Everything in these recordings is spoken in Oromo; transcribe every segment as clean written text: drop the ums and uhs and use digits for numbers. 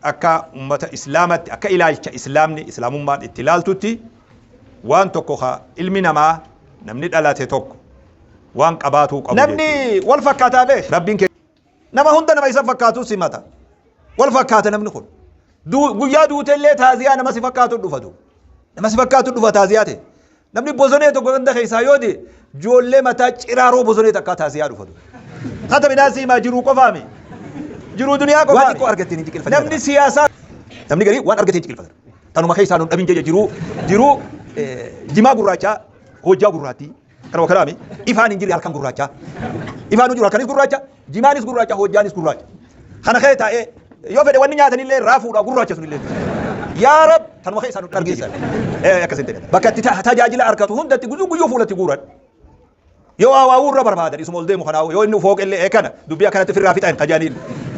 Akka ummata Islaamatti, akka ilaalcha Islaamni Islaamummaan itti ilaaltutti, waan tokko ka ilmi namaa, namni dhalate tokko waan qabaatuu qabu. Namni wal fakkaataa beek. Rabbiin kee Nama hunda nama isa fakkaatu simata. Wal fakkaata namni kun. Guyyaa duutellee taaziyaa nama si fakkaatu dhufatu. Nama si fakkaatu dhufa taaziyaa ta'e. Namni bosonee tokko ganda keessaa yoo ta'e, ijoollee mataa ciraaroo bosonee takkaa taaziyaa dhufatu. Hata midhaan siimaa jiruu qofaami. Jiruu duniyaa waan qofaami. xiqqoo argatteen hin ciqilfatin. Namni siyaasaa Namni garii waan argate hin ciqilfatan. Tanuma keessaa nun dhabin jecha jiruu jiruu jimaa gurraachaa, hojjaa gurraattii kana wakalaami ifaan hin jirre, halkan gurraachaa, ifaan hin jiru, halkanis gurraacha, jimaanis gurraacha, hojjaanis gurraacha. Kana kee taa'ee yoo fedhe wanni nyaatanillee raafuudha gurraacha sunillee. Yaa Rab, tanuma keessaa nun dhabin jecha akkasin ta'e bakka itti tajaajila argatu hundatti guyyuu guyyuu fuulatti guuran. Yoo waa waawuu irra barbaadan isuma ol deemu kanaa, yoo inni fooqillee ee kana dubbii akkanatti ofirraa fixan kajaaniin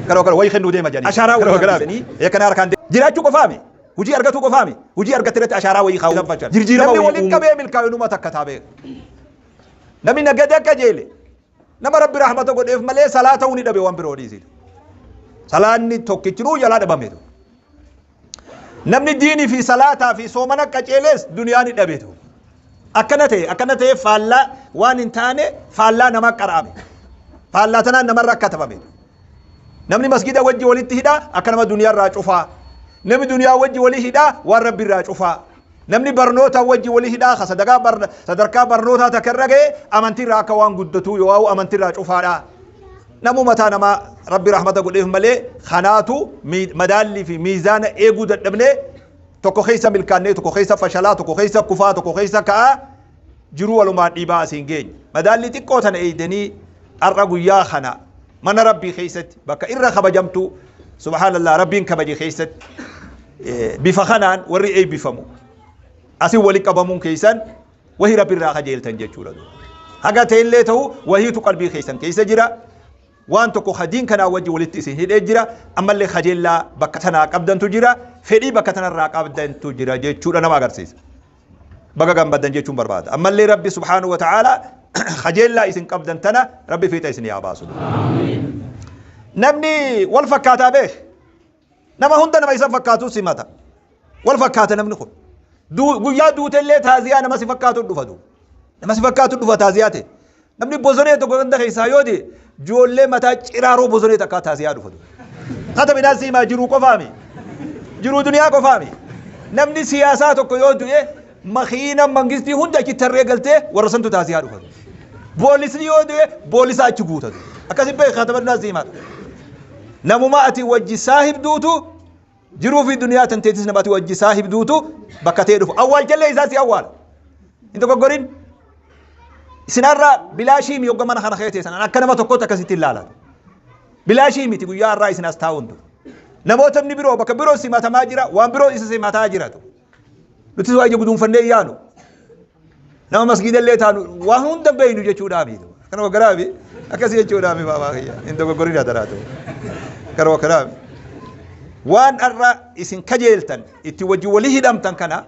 kana kana wayii kennuu deema jedhanii. Ashaaraa Kana wayii kana hambisanii. Ee kana harkaan jiraachuu qofaami, hojii argatuu qofaami, hojii argatte irratti ashaaraa wayii kaa'uu, jirjiirama Namni wayii waliin uumuu. qabee milkaa'e numa takka taabee. Namni nagade akka jeele nama Rabbi rahmata godheef malee salaata ni dhabe, waan biroo dhiisite. Salaanni tokkichinuu jalaa dhabameetu. Namni diinii fi salaataa fi soomana qaceelees duniyaa ni dhabeetu. Akkana ta'e, akkana ta'e, faallaa waan hin taane faallaa nama qara'ame. Faallaa tanaan namarra akka tabame. Namni masgida wajji walitti hidhaa akka nama duniyaa irraa cufaa. Namni duniyaa wajji walii hidhaa waan Rabbi irraa cufaa. Namni barnoota wajji walii hidhaa ka sadarkaa barnootaa takka irra ga'e amantii irraa akka waan guddatuu yoo waa'u amantii irraa cufaadha. Namu mataa namaa Rabbi rahmata godheef malee kanaatu madaallii fi miizaana eeguu dadhabnee tokko keessa milkaannee, tokko keessa fashalaa, tokko keessa kufaa, tokko keessa ka'aa jiruu walumaan dhiibaa asiin geenye. Madaallii xiqqoo tana eegdanii har'a guyyaa kana mana Rabbii keessatti, bakka irra kabajamtu, subhaanallah, Rabbiin kabaje keessatti bifa kanaan warri eebbifamu asin wali qabamuun keessan wahii Rabbi irraa kajeeltan jechuudha. Haga ta'ellee ta'u wahiitu qalbii keessan keessa jira. Waan tokko hadiin kanaa wajji walitti isin hidhee jira. Ammallee kajeellaa bakka tanaa qabdantu jira. Fedhii bakka tanarraa qabdantu jira jechuudha nama agarsiisa. Baga gammaddan jechuun barbaada. Ammallee Rabbi subhaanahu wa ta'ala kajeellaa isin qabdan tana Rabbi fiixa isin haa baasu. Namni wal fakkaataa beek. Nama hunda nama isa fakkaatu simata. Wal fakkaata namni kun. Guyyaa duutellee taaziyaa nama si fakkaatu dhufatu. Nama si fakkaatu dhufa taaziyaa ta'e. Namni bosonee tokko ganda keessaa yoo ta'e, ijoollee mataa ciraaroo bosonee takkaa taaziyaa dhufatu. Hata midhaan siimaa jiruu qofaami. Jiruu duniyaa qofaami. Namni siyaasaa tokko yoo du'e, makiina mangistii hunda achi tarree galtee warra santu taaziyaa dhufatu. Boolisni yoo du'e boolisa achi guutatu. Akkasi beekaa hata midhaan siimaa. Namuma ati wajji saahibduutu jiruu fi duniyaa tan teetis nama ati wajji saahibduutu bakka ta'e dhufu. Awwaalchallee isaa si awwaala. Hin dogoggorin. Isin har'a bilaashii mi hogga mana kana kee teessan akka nama tokkotti akkasitti ilaalatu. Bilaashii miti guyyaa har'aa isin as taa'uun ture. Namoota inni biroo bakka biroo simatamaa jira, waan biroo isa simataa jiratu. Nutis waa ija guduunfannee yaanu. Nama masgiida illee taanu waan hunda beeynu jechuudhaa miti. Kana waggaraa fi akkasii jechuudhaa mi baabaa kiyya. Hin dogoggorin hadaraatu. Kana waggaraa fi. Waan har'a isin kajeeltan itti wajji walii hidhamtan kana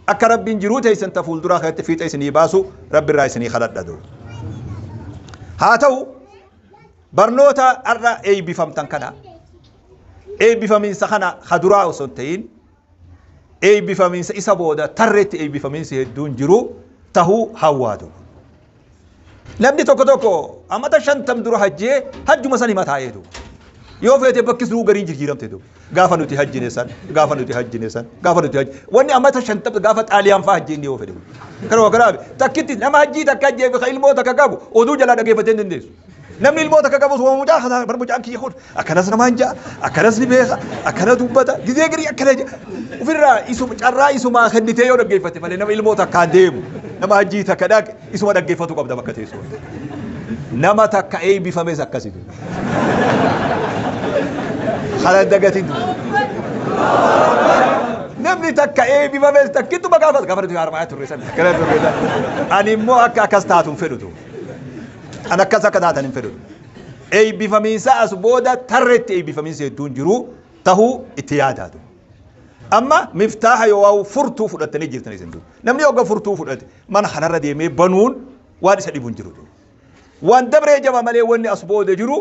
akka Rabbiin jiruu teessan ta fuulduraa keessatti fiixa isinii baasu Rabbi irraa isinii kadhadhadu. Haa ta'u, barnoota har'a eebbifamtan kana, eebbifamiinsa kana kaduraa osoo hin ta'in eebbifamiinsa isa booda tarreetti eebbifamiinsi hedduun jiru tahuu hawwaatu. Namni tokko tokko amata 50 dura hajjee hajjuma san himataa eedu. Yoo feete bakki sunuu gariin jijjiiramte du. Gaafa nuti hajjine san, gaafa nuti hajjine san, gaafa nuti hajjine. Wanni amata 50 gaafa Xaaliyaan fa'aa hajjee inni yoo fedhe. Kanuma kanaaf takkitti nama hajjii takka hajjee fi ilmoo takka qabu oduu jalaa dhageeffatee hin dandeessu. Namni ilmoo takka qabus waan mucaa kana bar mucaan kiyya kun akkanas namaan ja'a, akkanas ni beeka, akkana dubbata, gizee garii akkana ja'a. Ofirraa isuma carraa isumaa kennitee yoo dhaggeeffatte malee nama ilmoo takkaan deemu, nama hajjii takka dhaqe isuma dhaggeeffatu qabda bakka teessoo. Nama takka eebbifames akkasitu. Kana dagatin. Namni takka eebbifames takkittuma gaafa gaafa nuti harmaa turre san, akkana turre san. Ani immoo akka akkas taatu hin fedhutu. An akkas akka taatan hin fedhu. Eebbifamiinsa as booda tarreetti eebbifamiinsi hedduun jiru tahuu itti yaadaatu. Amma miftaaha yoo waa'u furtuu fudhattanii jirtan isin dur. Namni hogga furtuu fudhate mana kanarra deemee banuun waan isa dhibu hin jiru. Waan dabree jaba malee wanni as booda jiru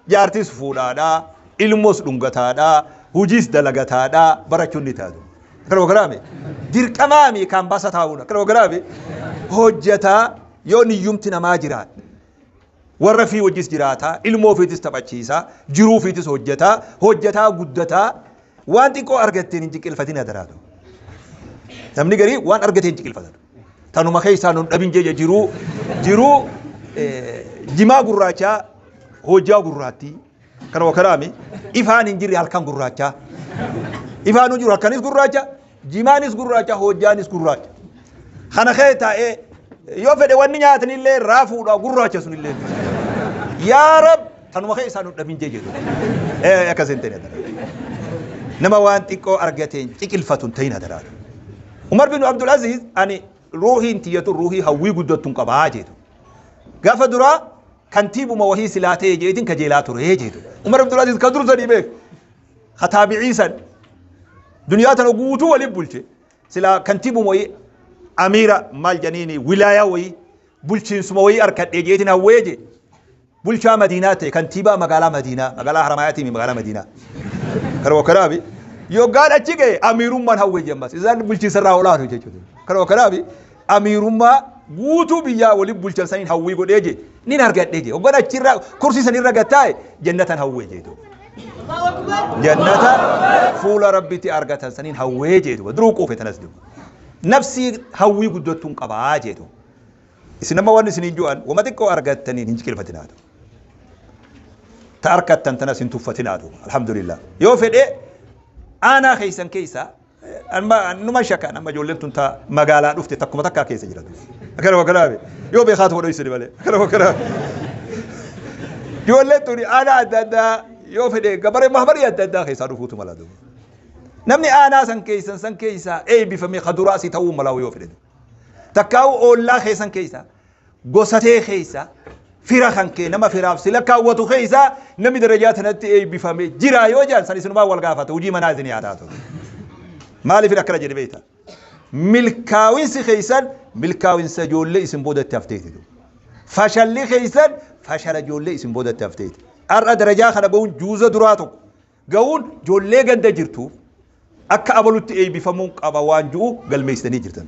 jaartis fuudhaadha, ilmoos dhungataadha, Hujiis dalagataadha barachuun ni taatu. Akkana wakalaame dirqamaami kan basa taa'uudha. Akkana wakalaame hojjetaa yoo niyyumti namaa jiraadha. Warra fi wajjis jiraataa, ilmoo ofiitis taphachiisaa, jiruu ofiitis hojjetaa, hojjetaa guddataa, waan xiqqoo argatteen hin ciqilfatin adaraatu. Namni garii waan argatee hin ciqilfatan. Tanuma keessaa nun dhabin jecha jiruu jiruu jimaa gurraachaa hojjaa gurraattii kana wakalaami ifaan hin jirre halkan gurraachaa. Ifaan hin jiru halkanis gurraacha, jimaanis gurraacha, hojjaanis gurraacha. Kana kee taa'ee yoo fedhe wanni nyaatanillee raafuudha gurraacha sunillee. Yaa Rab tanuma keessaa nun dhabin jecha. Akkas hin ta'in adaraatu. Nama waan xiqqoo argateen ciqilfatu hin ta'in adaraatu. Umar bin Abdul Aziz ani ruuhiin tiyyatu ruuhii hawwii guddattuun qabaa jeetu. Gaafa duraa kantiibuma wahii silaa ta'e jeetiin kajeelaa ture jeetu. Umar Abdul Aziz ka dursanii beek. Ka taabi'ii san duniyaa tana guutuu waliin bulche. Silaa kantiibuma wahii amiira maal janiini wilaayaa wahii bulchiinsuma wahii harkadhee jeetiin hawwee jee. Bulchaa Madiinaa ta'e kantiibaa magaalaa Madiinaa magaalaa Haramaayatii magaalaa Madiinaa. Kana wakkanaafi yoggaan achi ga'e amiirummaan hawwee jemmas isaan bulchiinsa irraa olaanu jechuudha. Kana wakkanaafi amiirummaa guutuu biyyaa waliin bulchan saniin hawwii godhee jee nin argadhee jee hoggaan achirraa kursii sanirra gattaa'e jannatan hawwee jeetu. Jannata fuula rabbitti argatan saniin hawwee jeetu duruu quufe tanas duuba. Nafsii hawwii guddattuun qabaa jeetu. Isin nama waan isiniin ju'an wama xiqqoo argattaniin hin ciqilfatinaatu. Ta argattan tanas hin tuffatinaatu. Alhamdulillah. Yoo fedhe aanaa keessan keessa amma numa shakka amma ijoolleen tun ta magaalaa dhufte takkuma takkaa keessa jiratu. Akkana wakkanaa yoo beekaatu godhu isin malee. Akkana wakkanaa. Ijoolleen tun aanaa adda addaa yoo fedhe gabaree mahbarii adda addaa keessaa dhufuutu mala duuba. Namni aanaa san keessan san keessaa eebbifamee kaduraasii ta'uu mala yoo fedhe. Takkaa'u oollaa keessan keessa gosatee keessa fira kan kee nama firaaf sila kaawwatu keessa namni darajaa tanatti eebbifame jira yoo jedhan san isinumaa wal gaafata hojii manaa isin yaadaatu. Maaliif akkana jedhe beekta? Milkaa'insi keessan milkaa'insa ijoollee isin boodatti hafteeti. Fashalli keessan fashala ijoollee isin boodatti hafteeti. Har'a darajaa kana ga'uun juuza duraa tokko ga'uun ijoollee ganda jirtuuf akka abalutti eebbifamuun qaba waan ji'u galmeessitanii jirtan.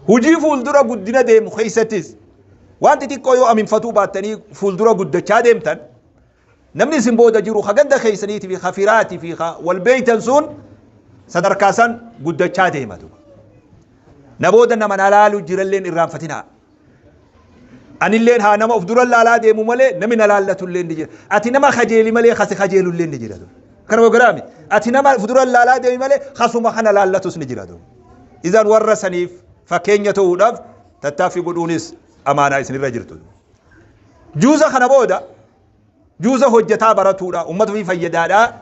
Hujii fuuldura guddina deemu keessattis waan xixiqqoo yoo aminfatuu baattanii fuuldura guddachaa deemtan namni isin booda jiru ha ganda keessaniitii fi ha firaatii fi ha wal beeytan sun sadarkaa san guddachaa deematu. Na booda nama na laalu jiralleen irraanfatinaa. Anilleen haa nama of dura laalaa deemu malee namni na laallatu illee ni jira. Ati nama kajeeli malee kasi kajeelu illee ni jira. Kana garaami. Ati nama of dura laalaa deemi malee kasuma kana laallatus ni jira. Izaan warra saniif fakkeenya ta'uudhaaf tattaaffii godhuunis amaanaa isinirra jirtu. Juuza kana booda juuza hojjetaa baratuudha uummata fi fayyadaadha.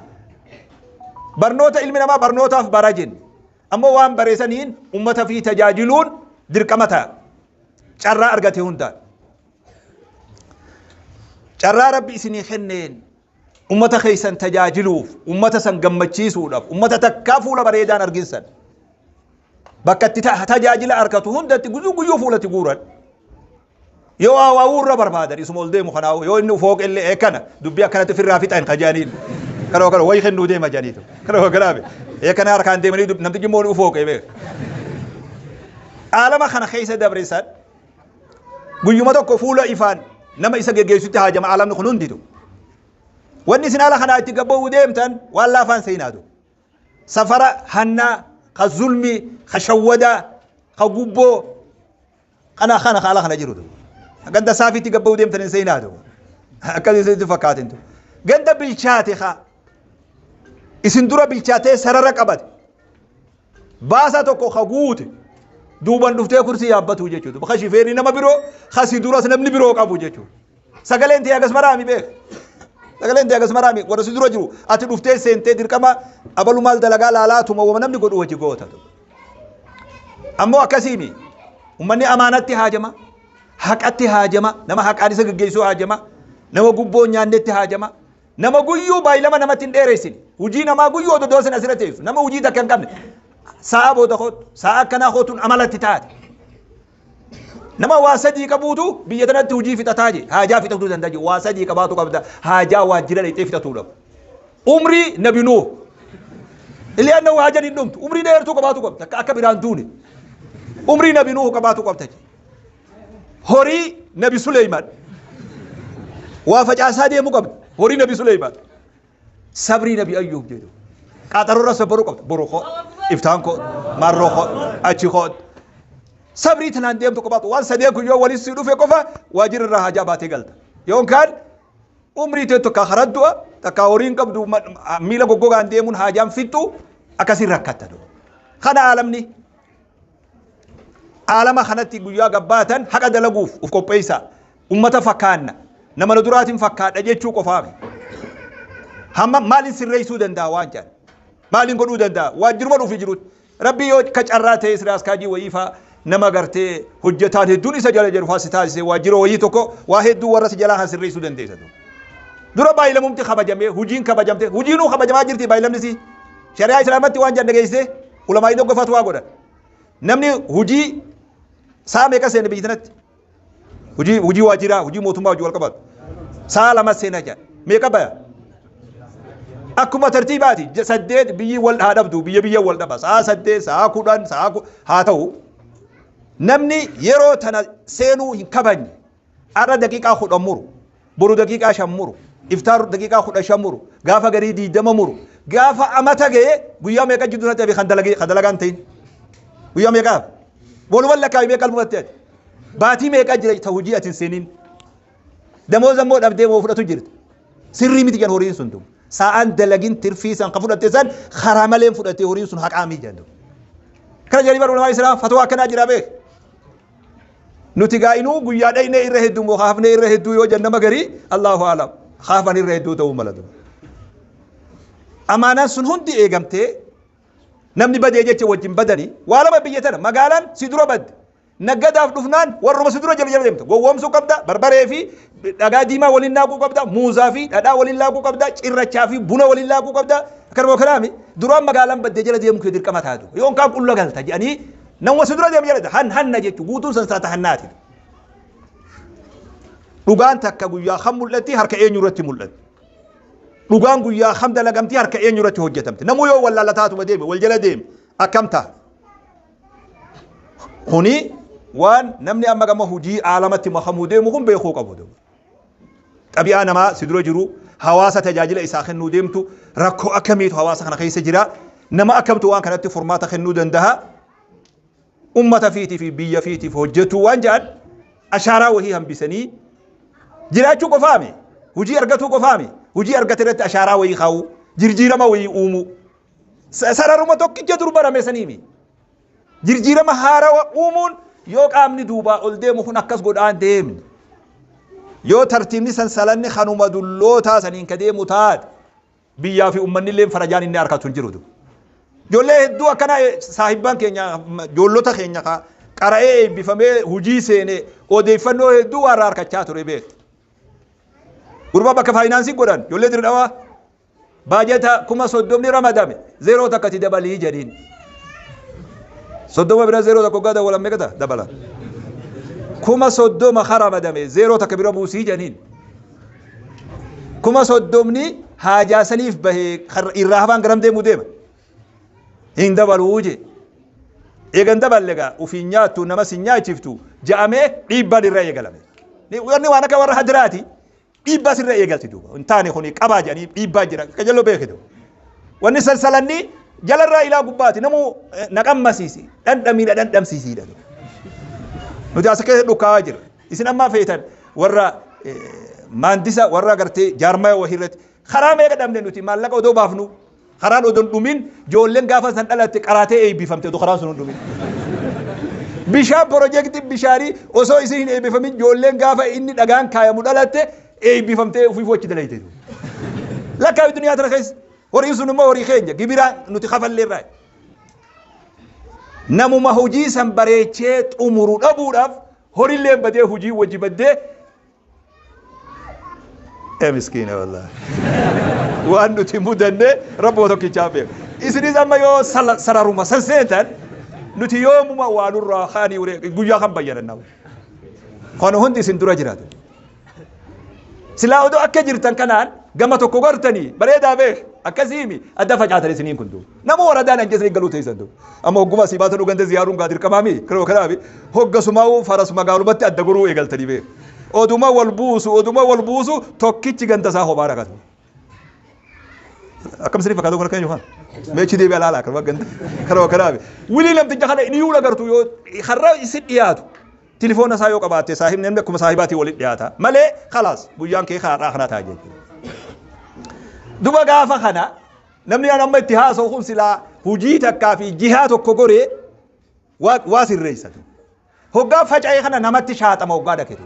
Barnoota ilmi namaa barnootaaf bara jenne. Ammoo waan bareessaniin uummata fi tajaajiluun dirqama ta'a. Carraa argate hundaan. Carraa rabbi isinii kenneen uummata keessan tajaajiluuf, uummata san gammachiisuudhaaf, uummata takkaa fuula bareedaan arginsan. Bakka itti tajaajila argatu hundatti guyyuu guyyuu fuulatti guuran. Yoo waawuu irra barbaadan isuma ol deemu kanaa yoo inni fooqillee eekana dubbii akkanatti ofirraa fixan kajaaniin. Kana kana wayi kennuu deema jaaniitu. Kana kana eekana harkaan deemanii namtichi immoo ni fooqee beeka. Aalama kana keessa dabreessan guyyuma tokko fuula ifaan nama isa geggeessutti haajama aalamni kun hunditu. Wanni isin haala kanaa itti gabba'uu deemtan waan laafaan seenaatu. Safara hannaa, ka zulmii, ka shawwadaa, ka gubboo kana kana haala kana jirutu. Ganda saafiitti gabba'uu deemtan hin seenaatu. Akkas isinitti fakkaatintu. Ganda bilchaate haa isin dura bilchaatee sarara qabate. Baasa tokko ka guute duuban dhuftee kursii yaabbatu jechuudha. Bakka shifeerri nama biroo kasi duras namni biroo qabu jechuudha. Sagaleen ta'e agas maraami beek. Sagaleen ta'e agas maraami warra si dura jiru ati dhuftee seentee dirqama abalu maal dalagaa laalaatuma wama namni godhu hojii goota. Ammoo akkasiimi uummanni amaanatti haajama haqatti haajama nama haqaan isa geggeessuu haajama nama gubboo nyaannetti haajama nama guyyuu baay'ilama namatti hin dheeressin hujii namaa guyyuu odoo doosin asirra teessu nama hujii takka hin qabne sa'a booda kootu sa'a akkanaa kootuun amalatti taate. Nama waa sadii qabuutu biyya tanatti hojii fixataa je haajaa fixatuu danda'a je waa sadii qabaatu qabda haajaa waajjira dhaqxee fixatuudhaaf. Umrii Nabi Nuuh. Li'annahu haajan hin dhumtu. Umrii dheertuu qabaatu qabda. Akka biraan duune. Umrii Nabi Nuuh qabaatu qabda. Horii Nabi Suleymaan. Waa facaasaa deemuu qabda. Horii Nabi Suleymaan. Sabrii Nabi Ayyuub jedhu. Qaaxaroorra sabbaruu qabda. Boru koo, iftaan koo, marroo koo, achi koo. Sabrii tanaan deemtu qabaatu. Waan sadeen kun yoo walitti si dhufe qofa waajjira irraa haajaa baatee galta. Yookaan umrii tee tokko karaa du'a takka horiin qabdu miila goggogaan deemuun haajaan fixxu akkasiin rakkatta. Kana aalamni aalama kanatti guyyaa gabbaatan haqa dalaguuf uf qopheessa. Ummata fakkaanna. Nama na duraatiin fakkaadha jechuu qofaami. Hamma maaliin sirreessuu danda'a waan jedhan. Maaliin godhuu danda'a? Waajjiruma dhufi jirutti. Rabbi yoo ka carraa ta'e sira askaajii wayii faa nama gartee hojjetaan hedduun isa jala jiru faa si taasise waajjira wayii tokko waa hedduu warra si jalaa kan sirreessuu dandeessa. Dura baay'ilamumti kabajamee hujiin kabajamte hujiinuu kabajamaa jirti baay'ilamni si. Shari'aa Islaamatti waan jedhan dhageessee ulamaa'ii tokko fatwaa godhan. Namni hujii sa'a meeqa seene biyya tanatti? Hujii waajjiraa, hujii mootummaa hojii wal qabatu. Sa'a lama seena jedha. Meeqa baya? Akkuma tartiibaati. 8 biyyi wal haa dhabdu, biyya biyya wal dhaba. Sa'a 8, sa'a 10, sa'a haa ta'u. Namni yeroo tana seenuu hin kabajne. Har'a daqiiqaa 10 muru. Boru daqiiqaa 5 muru. Iftaar daqiiqaa 15 muru. Gaafa garii 20 muru. Gaafa amata ga'e guyyaa meeqa jidduu sanatti hafe kan dalagee kan dalagaan ta'in. Guyyaa meeqaaf? Walumaa lakkaa'e meeqa qalbumatti ati? Baatii meeqa jira ta hojii ati hin seeniin? Damooza immoo dhabdee moo fudhatu jirta? Sirrii miti jedhan horiin sun duuba. Sa'aan dalagin tirfii san ka fudhatte san karaa maleen fudhattee horiin sun haqaamii jedhan duuba. Kana jedhanii bara ulamaa Islaam fatwaa akkanaa jira beek. Nuti gaa inuu guyyaa dhaynee irra hedduu moo kaafnee irra hedduu yoo jenna magarii Allahu alam. Kaafan irra hedduu ta'uu mala duuba. Amaanaan sun hundi eegamtee namni badee jecha wajjin badanii waa lama biyya tana magaalaan si dura badde. Naggadaaf dhufnaan warruma si dura jala jala deemta. Gowwoomsuu qabda, barbaree fi dhagaa diimaa waliin laaquu qabda, muuzaa fi dhadhaa waliin laaquu qabda, cirrachaa fi buna waliin laaquu qabda. Akkanuma kanaami duraan magaalaan baddee jala deemu kee dirqama taatu. Yoon kaan qulla galta jedhanii namuma si dura deemu jala han hanna jechuun guutuun sansalata hannaati. Dhugaan takka guyyaa kam mul'atti harka eenyu irratti mul'atti. Dhugaan guyyaa kam dalagamti harka eenyu irratti hojjetamti. Namuu yoo wallaalataatuma deeme wal jala deeme akkam ta'a? Kuni waan namni amma gama hojii aalamatti makamuu deemu kun beekuu qabu. Xabi'aa namaa si dura jiru hawaasa tajaajila isaa kennuu deemtu rakkoo akkamiitu hawaasa kana keessa jira nama akkamtu waan kanatti furmaata kennuu danda'a ummata fiitii fi biyya fiitiif hojjetuu waan jedhan ashaaraa wahii hambisanii jiraachuu qofaami hojii argatuu qofaami hojii argate irratti ashaaraa wahii kaa'uu jirjiirama wahii uumuu sararuma tokkicha dur barame saniimi. Jirjiirama haarawa uumuun yoo qaamni duubaa ol deemu kun akkas godhaan deemne. Yoo tartiibni sansalanni kanuma dullootaa saniin ka deemu taate biyyaa fi uummanni illee farajaan inni harkatu hin jiru. Ijoollee hedduu akkana saahibbaan keenya ijoollota keenya qara'ee eebbifamee hojii seene odeeffannoo hedduu warra harkachaa ture beek. Gurbaa bakka faayinaansii godhan ijoollee dirdhawaa baajata 30,000 ramadame 0 takkatti dabalii jedhiin. 30 bira 0 tokko gada walan meeqa ta'a dabala. 30,000 ka ramadame 0 takka bira buusii jedhiin. 30,000 haajaa saniif bahee irraa hafaan garam deemuu deema. Hin dabaluu jee. Eegan daballe gaa ofiin nyaattu nama sin nyaachiftu ja'amee dhiibbaan irra eegalame. Wanni waan akka warra hadiraati. Dhiibbaa sirra eegalti duuba. Hin taane kuni qabaa jedhanii dhiibbaa jira. Qajeeloo beekitu. Wanni salsalanni jalarraa ilaa gubbaati namuu naqammasiisi. Dhandhamiidha dhandhamsiisiidha. Nuti as keessa dhukkaa'aa jirra. Isin ammaa feetan warra maandisa warra gartee jaarmaya wahii irratti karaa meeqa dhabne nuti maallaqa odoo baafnu karaan odoo hin dhumin ijoolleen gaafa san dhalatte qaraatee eebbifamte odoo karaan sun hin dhumin. Bishaan piroojeektiin bishaanii osoo isin hin eebbifamin ijoolleen gaafa inni dhagaan kaayamu dhalatte eebbifamtee ofiifuu achi dalayte. Lakkaa duniyaa tana keessa horiin sun immoo horii keenya gibira nuti kafallee irraa. Namuma hojii san bareechee xumuru dhabuudhaaf horiillee badee hojii wajji baddee miskiina wallahi. Waan nuti mudanne rabbuma tokkichaa beeku. Isinis amma yoo sararuma san seentan nuti yoomuma waa nurraa kaanii guyyaa kan bayyanannaa. Kan hundi isin dura jiraatu. Silaa odoo akka jirtan kanaan Gama tokko gortanii bareedaa beek akkasiimi adda facaatan isiniin kun duuba. Nama waradaan anjee galuu teessan duuba. Amma hogguma asii baatan ganda ziyaaruun gaa dirqamaami kanuma kanaafi hoggasumaa faras magaalumatti adda goruu eegaltanii beek. Oduma wal buusu oduma wal buusu tokkichi ganda isaa homaa dhaqatu. Akkam isinii fakkaatu kun akkana yookaan meechi deebi'aa laala kanuma ganda kanuma kanaafi. Wilii namticha kana ni yuula gartuu yoo har'a isin dhiyaatu. Tilifoona isaa yoo qabaatte saahibni namni akkuma saahibaatiin walitti dhiyaata malee khalaas guyyaan kee har'aa kana ta'a jechuudha. Duba gaafa kana namni an amma itti haasa'u kun silaa hujii takkaa fi jihaa tokko goree waa sirreessatu. Hoggaa faca'ee kana namatti shaaxama hoggaa dhaketu.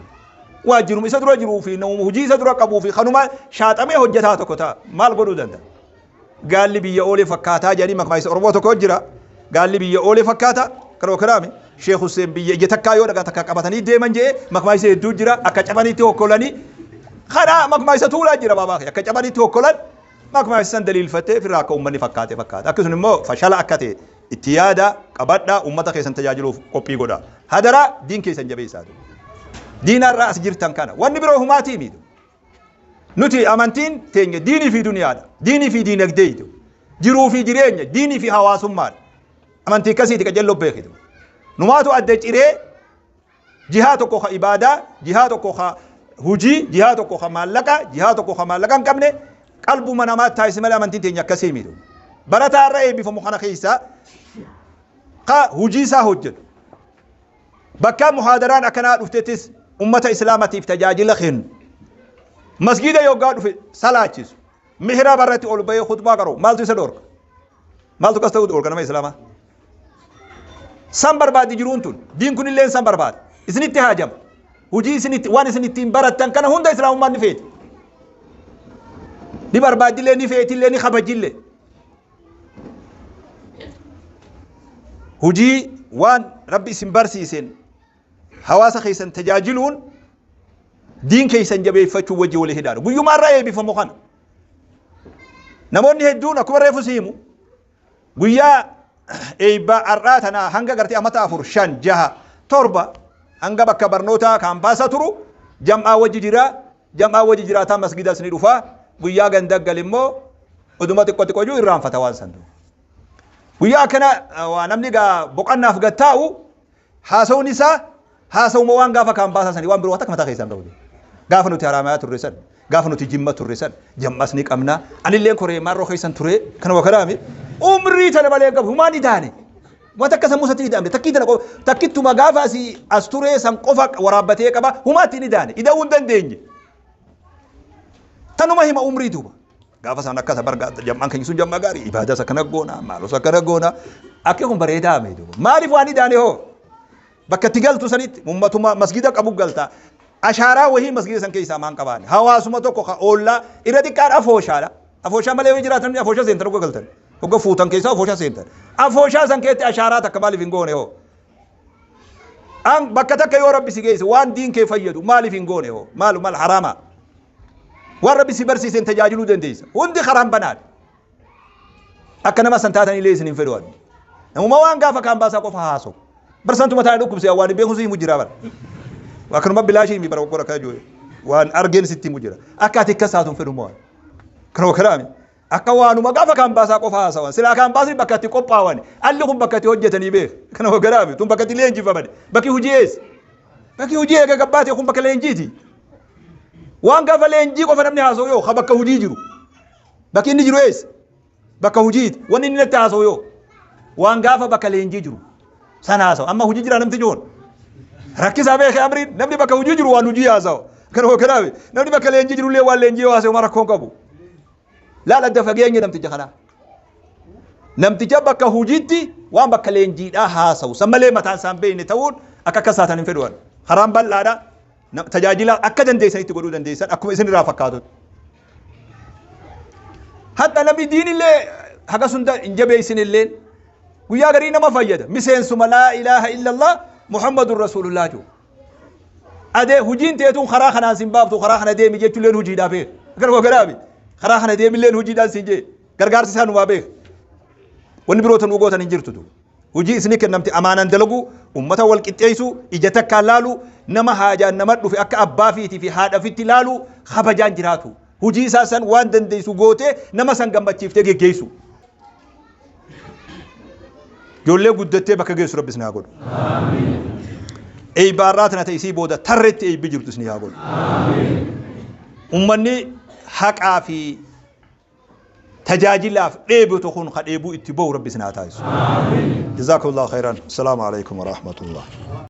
Waa jirum isa dura jiruu fi nama hujii isa dura qabuu fi kanuma shaaxamee hojjetaa tokko ta'a maal godhuu danda'a? Gaalli biyya oolee fakkaataa jedhanii makmaayisa Oromoo tokko jira. Gaalli biyya oolee fakkaata kanuma kanaami. Sheekh Hussein biyya ija takkaa yoo dhagaa takka qabatanii deeman jedhee makmaayisa hedduu jira akka cabaniitti hokkolanii kana makmaayisa tuulaa jira baabaa akka cabaniitti hokkolan makmaayisa san daliilfattee firraa akka uummanni fakkaate fakkaata. Akkasuma immoo fashala akka ta'e itti yaada qabadhaa uummata keessan tajaajiluuf qophii godha. Hadaraa diin keessan jabeessaa. Diinarraa as jirtan kana wanni biroo humaatii miidhu. Nuti amantiin teenya diinii fi duniyaadha. Diinii fi diinagdeetu. Jiruu fi jireenya diinii fi hawaasummaadha. Amantii akkasiiti qajeelloo beekitu. Numaatu adda ciree jihaa tokko ka ibaadaa, jihaa tokko ka hujii, jihaa tokko ka maallaqa, jihaa tokko ka maallaqa hin qabne qalbuma namaa taasise malee amantiin teenya akkasii miidhu. Barataa irra eebbifamu kana keessa ka hujii isaa hojjetu. Bakka muhaadaraan akkanaa dhuftettis ummata islaamatiif tajaajila kennu. Masgiida yoggaa dhufe salaachisu. Mihraaba irratti ol bahee khutbaa qaru maaltu isa dhorka? Maaltu kas ta'uu dhorka nama islaamaa? San barbaadi jiruun tun diin kun illee san barbaada. Isinitti haajama. Hujii isinitti waan isin ittiin barattan kana hunda islaamummaan ni feeti. Ni barbaadillee ni feetillee ni kabajillee. Hujii waan rabbi isin barsiiseen hawaasa keessan tajaajiluun diin keessan jabeeffachuu wajji walii hidhaadha. Guyyumaa irraa eebbifamu kana. Namoonni hedduun akkuma reefu si himu guyyaa eebbaa har'aa tanaa hanga gartee amata 4 5 6 7 hanga bakka barnootaa kaampaasa turu jam'aa wajji jira jam'aa wajji jiraataa masgidas ni dhufa guyyaa gandaggal immoo oduma xiqqoo xiqqoo jiru irraanfata waan san. Guyyaa akkana waa namni gaa boqannaaf gattaa'u haasawni isaa haasawuma waan gaafa kaampaasa sanii waan biroo takka mataa keessaan qabu. Gaafa nuti Haraamayaa turre san gaafa nuti Jimma turre san jammas ni qabna anillee koree maarroo keessan ture kana wakalaami umrii tana malee qabu humaan ni taane wanta akka sammuu isaatti ni daamne takkii tana qofa takkittuma gaafa asii as turee san qofa waraabbatee qaba humaatti ni daane ida'uu hin dandeenye tanuma hima umrii duuba. Gaafa isaan akkasa barga jam'aan keenya sun jam'a gaarii ibaadas akkana goona maalus akkana goona akki kun bareedaa mee duuba maaliif waan idaane hoo bakka itti galtu sanitti ummatuma masgida qabu galta ashaaraa wahii masgida san keessaa maan qabaane hawaasuma tokko ka oollaa irra xiqqaan afooshaadha afooshaa malee yoo jiraatan afooshaa seentan hogga galtan hogga fuutan keessaa afooshaa seentan afooshaa san keessatti ashaaraa takka maaliif hin goone hoo an bakka takka yoo rabbi si geesse waan diin kee fayyadu maaliif hin goone hoo maalu maal haraama waan rabbi si barsiiseen tajaajiluu dandeessa hundi karaan banaadha akka nama san taatan illee isin hin fedhu namuma waan gaafa kaan baasaa qofa haasa'u barsantuma taa'ee dhukkubsee waan beeku si himu jira bara akkanuma bilaashii himi bara okkora akka jiru waan argeen sitti himu jira akka ati akkas taatu hin fedhu moo kanuma kanaami akka waanuma gaafa kaan baasaa qofa haasawan silaa kaan baasni bakka itti qophaawan alli kun bakka itti hojjetanii beek kanuma kanaami tun bakka itti leenjifaman bakki hojii eessa bakki hojii eega gabbaate kun bakka leenjiiti waan gaafa leenjii qofa namni haasa'u yoo ka bakka hojii jiru bakki inni jiru eessa bakka hojiiti wanni inni natti haasa'u yoo waan gaafa bakka leenjii jiru san haasa'u amma hojii jira namti jiruun rakkisaa beekee amriin namni bakka hojii jiru waan hojii haasa'u kanuma kanaaf namni bakka leenjii jiru illee waan leenjii haasa'u ma rakkoon qabu laal adda fageenya namticha kanaa namticha bakka hojiitti waan bakka leenjiidhaa haasa'u san malee mataan isaan beekne ta'uun akka akkas taatan hin fedhuwan karaan bal'aadha tajaajila akka dandeessanitti godhuu dandeessan akkuma isin irraa fakkaatutti. Hatta namni diinillee haga sunda hin jabeessin illeen guyyaa garii nama fayyada miseensuma laa ilaaha illallah Muhammadun Rasuulullah jiru. Adee hujiin teetuun karaa kanaan sin baaftu karaa kana deemi jechuulleen hojiidhaa beek. Gara garaabi karaa kana deemilleen hojiidhaan sin jee gargaarsi isaa numaa beek. Wanni biroo tan gootan hin jirtu. Hojii isinii kennamte amaanaan dalaguu ummata wal qixxeessuu ija takkaan laaluu nama haajaan nama dhufe akka abbaa fiitii fi haadha fitti laaluu kabajaan jiraatu. Hujii isaa san waan dandeessu gootee nama san gammachiiftee geggeessu. Ijoollee guddattee bakka geessu Rabbi isin haa godhu. Eeybaarraa tana ta'isii booda tarreetti eeybi jirtu isin haa godhu. Ummanni haqaa fi tajaajilaaf dheebotu kun ka dheebuu itti bahu Rabbi isin haa taasisu. Jazaakumullahu khairan. Assalaamu alaikum wa rahmatullah.